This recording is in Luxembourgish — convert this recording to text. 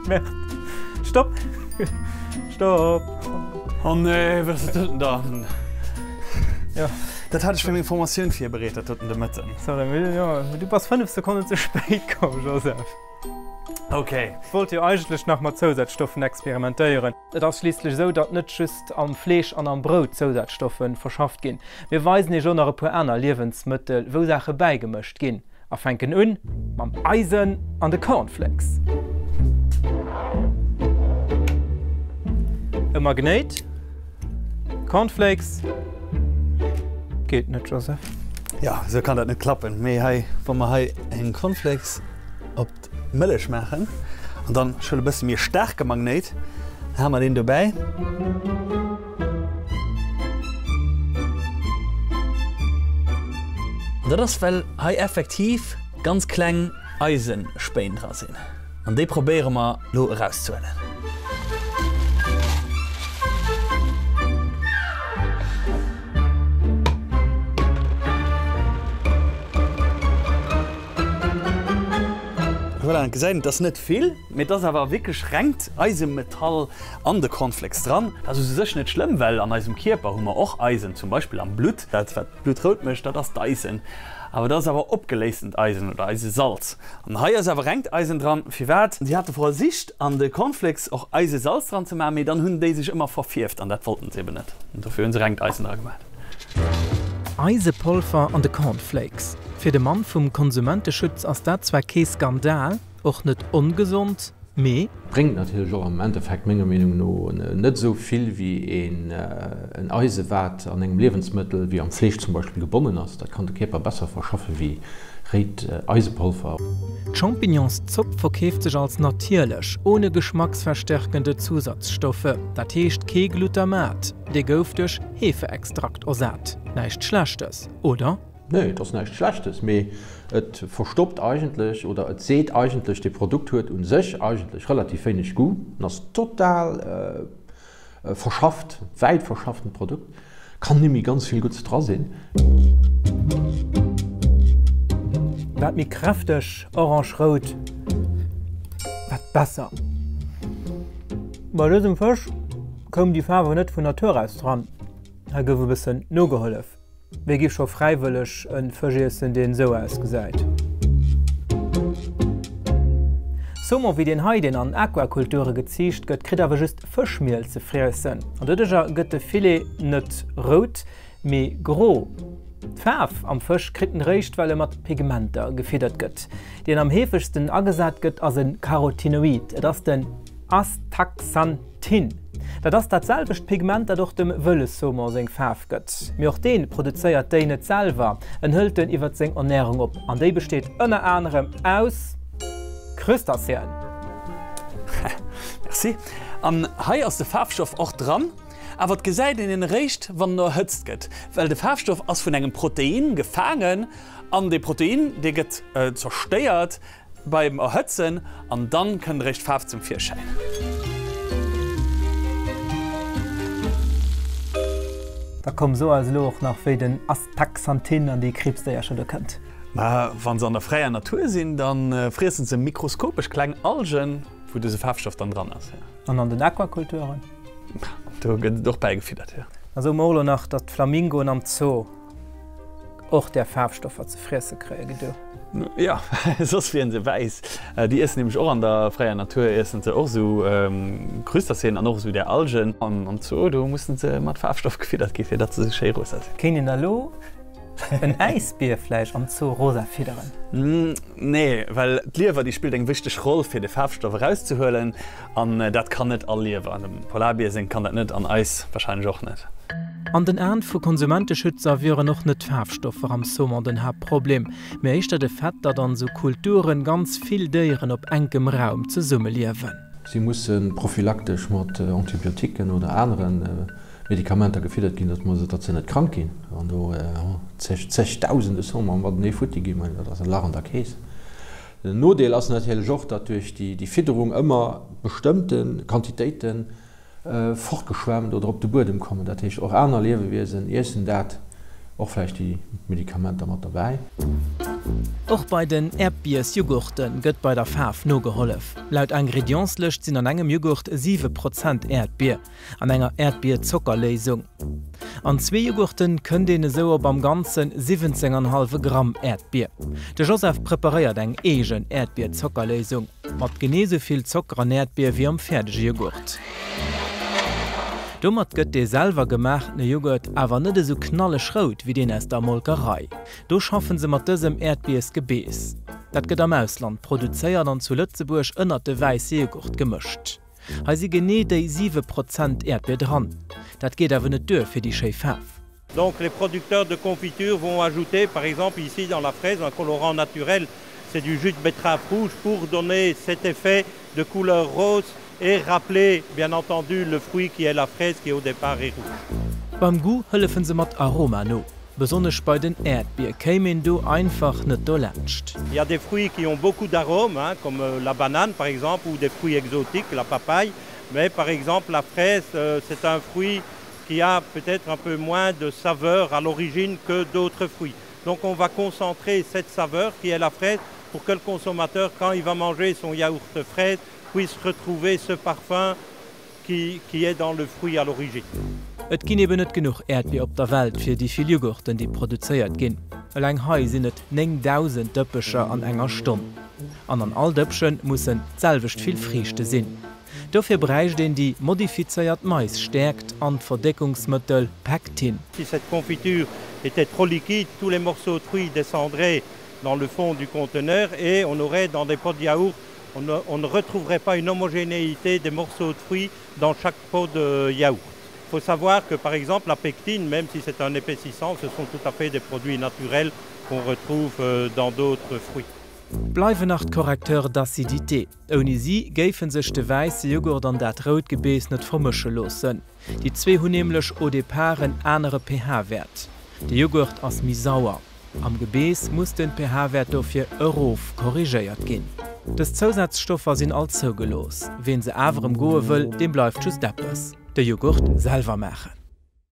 Merde. Stopp! Stopp! Oh nee, wat ass dat doten dann? Jo. Dat hat ech fir meng Formatioun virbereet, dat doten de Mëtten. Sorry, mee jo, du bass 5 Sekonnen ze spéit komm, Joseph. Ok. Ech wollt jo eigentlech nach mat Zousazstoffen experimentéieren. Et ass schliisslech esou, datt net just am Fleesch an am Brout Zousazstoffe verschafft ginn. Mir weisen iech och nach e puer aner Liewensmëttel, wou Saache bäigemëscht ginn. A fänken un mam Eisen an de Cornflakes. E Magnéit, Cornflakes, geet net Joseph. Jo, esou kann dat net klappen. Mee hei, wa mer hei eng Cornflakes op d'Mëllech maachen an dann, ech huele e bësse méi e staarke Magnéit, da ha mer deen dobäi. An dat ass well hei effektiv ganz kleng Eisenspéin dra sinn an déi probéiere mer lo erauszehuelen. Voilà, et gesäit een, et ass net vill, mee et ass awer wierklech rengt Eisemetall an de Cornflakes dran. Dat ass u sech net schlëmm, well an eisem Kierper hu mer och Eisen, zum Beispill am Blutt. Dat wat d'Blutt rout mécht, dat ass d'Eisen. Awer dat ass awer opgeléistent Eisen oder Eisesalz. An hei ass awer rengt Eisen dran. Firwat? Si hate versicht an de Cornflakes och Eisesalz dran ze maachen, mee dann hunn déi sech ëmmer verfierft an dat wollten se eben net. An dofir hu se rengt Eisen dra gemaach. Eisepolver an de Cornflakes. Fir de Mann vum Konsumenteschutz ass dat zwar kee Skandal, och net ongesond, mee. Bréngt natierlech och am Endeffekt menger Meenung no net esou vill wéi en Eise wat an engem Liewensmëttel wéi am Fleesch zum Beispill gebonnen ass. Dat kann de Kierper besser verschaffe wéi réit Eisepolver. D'Champignonszopp verkeeft sech als natierlech, ohne geschmacksverstärkende Zusatzstoffe, dat heescht kee Glutamat, dee gouf duerch Hefeextrakt ersat. Näischt Schlechtes, oder? Nee, et ass näischt Schlechtes, mee et verstoppt eigentlech oder et seet eigentlech, dee Produkt huet u sech eigentlech relativ wéineg Goût, en ass total verschafft, wäit verschafftent Produkt, kann nimmi ganz vill Gutts dra sinn. Wat méi kräfteg orange-rout, wat besser. Bei dësem Fësch Koum déi Faarf awer net vun Natur aus dran, hei gouf e bëssen nogehollef. Wee giff scho fräiwëlleg en Fësch iessen deen esou ausgesäit? Saumon wéi deen hei, deen an Aquakulture geziicht gëtt, kritt awer just Fëschmiel ze friessen an doduercher gëtt de Filet net rout, mee gro. D'Faarf am Fësch kritt en réischt well e mat Pigmenter gefiddert gëtt. Deen am heefegsten agesat gëtt ass e Carotinoid, et ass den Astaxanthin. Dat ass dat selwecht Pigment, dat och dem wëlle Saumon seng Faarf gëtt. Mee och dee produzéiert déi net selwer, en hëlt en iwwert seng Ernärung op an déi besteet ënner anerem aus Crustacéen. Merci. An hei ass de Faarfstoff och dran, awer et gesäit een en eréischt wann en erhëtzt gëtt, well de Faarfstoff ass vun engem Protein gefaangen an dee Protein dee gëtt zerstéiert Beim Erhëtzen an dann kënnt eréischt d'Faarf zum Virschäin. Da komm, so eis elo och nach wéi den Astaxanthin an déi Kriibsdéiercher do kënnt. Ma wann se an der fräier Natur sinn, da friessen se mikroskopesch kleng Algen, wou dëse Faarfstoff dann dran ass. An an den Aquakulturen? Do gëtt et och bäigefiddert, jo. Da soe mer och elo nach, datt d'Flamingoen am Zoo och där Faarfstoffer ze friesse kréie gedu. Jo, soss wieren se wäiss. Déi iessen nämlech och an der fräier Natur iessen se och esou Krustaceen an och esou där Algen. An am Zoo, do mussen se mat Faarfstoff gefiddert gi fir datt se esou schéi rosa sinn. Kéint een da lo en Äisbier vläicht am Zoo rosa fidderen? Nee, well d'Liewer déi spillt eng wichteg Roll fir de Faarfstoff erauszehuelen an dat kann net all Liewer. Dem Polarbier seng kann dat net an eis wahrscheinlech och net. An den Aen vu Konsumenteschützer wieren och net d'Faarfstoffer am Saumon den Haaptproblem, mee éischter de Fait, datt an esou Kulturen ganz vill Déieren op enkem Raum zesummeliewen. Si musse prophylaktesch mat Antibiotiquen oder anere Medikamenter gefiddert ginn, datt se net krank ginn. Wann do zegdausende Saumon matenee futti ginn, dat ass e Lach an der Keess. Den Nodeel ass natierlech och, datt duerch déi Fidderung ëmmer bestëmmte Quantitéite fortgeschwemmt oder op de Buedem kommen. Dat heescht, och aner Liewewiesen iessen dat, och vläicht déi Medikamenter mat derbäi. Och bei den Äerdbiersjughurte gëtt bei der Faarf nogehollef. Laut Ingredientslëscht sinn an engem Jughurt 7 Prozent Äerdbier an enger Äerdbier-Zockerléisung. An zwee Jughurte kënnt een esou op am Ganze 17 an hallwe Gramm Äerdbier. De Joseph preparéiert eng eegen Äerdbier-Zockerléisung. Mat genee sou vill Zocker an Äerdbier wéi am fäerdege Jughurt. Domat gëtt dee selwer gemaachtene Jughurt awer net esou knalleg rout wéi deen aus der Molkerei. Do schaffen se mat dësem Äerdbiersgebeess. Dat gëtt am Ausland produzéiert an zu Lëtzebuerg ënnert de wäisse Jughurt gemëscht. Hei si genee déi 7 Prozent Äerdbier dran. Dat geet awer net duer fir déi schéi Faarf. Donc les producteurs de confiture vont ajouter par exemple ici dans la fraise un colorant naturel, c'est du jus de betterave rouge pour donner cet effet de couleur rose et rappeler bien entendu le fruit qui est la fraise qui au départ est rouge. Beim Goût hëllefen se mat Aroma no. Besonnesch bei den Äerdbier kéim een do einfach net dolaanscht. Il y a des fruits qui ont beaucoup d'arômes, hein, comme la banane par exemple ou des fruits exotiques, la papaye, mais par exemple la fraise c'est un fruit qui a peut-être un peu moins de saveur à l'origine que d'autres fruits. Donc on va concentrer cette saveur qui est la fraise pour que le consommateur, quand il va manger son yaourt fraise, puisse retrouver ce parfum qui, qui est dans le fruit à l'origine. Et ginn eben net genuch Äerdbier op der Welt fir déi vill Jughurten, déi produzéiert ginn. Eleng hei sinn et 9.000 Dëppecher an enger Stonn. An an all Dëppche mussen d'selwecht vill Friichte sinn. Dofir bräicht een déi modifizéiert Maisstäerkt an d'Verdéckungsmëttel Pektin. Si cette confiture était trop liquide, tous les morceaux de fruits descendraient dans le fond du conteneur et on aurait dans des pots de yaourt, on ne, on ne retrouverait pas une homogénéité des morceaux de fruits dans chaque pot de yaourt. Il faut savoir que par exemple la pectine, même si c'est un épaississant, ce sont tout à fait des produits naturels qu'on retrouve euh, dans d'autres fruits. Bleiwen nach d'Correcteurs d'acidité. Ouni si géife sech de wäisse Jughurt an dat rout Gebeess net vermësche loossen. Déi zwee hunn nämlech au départ en anere pH-Wäert. De Jughurt ass méi sauer. Am Gebeess muss den pH-Wäert dofir erof korrigéiert ginn. Dës Zousazstoffer sinn all zougelooss. Ween se awer emgoe wëll, deem bleift just eppes, de Jughurt selwer maachen.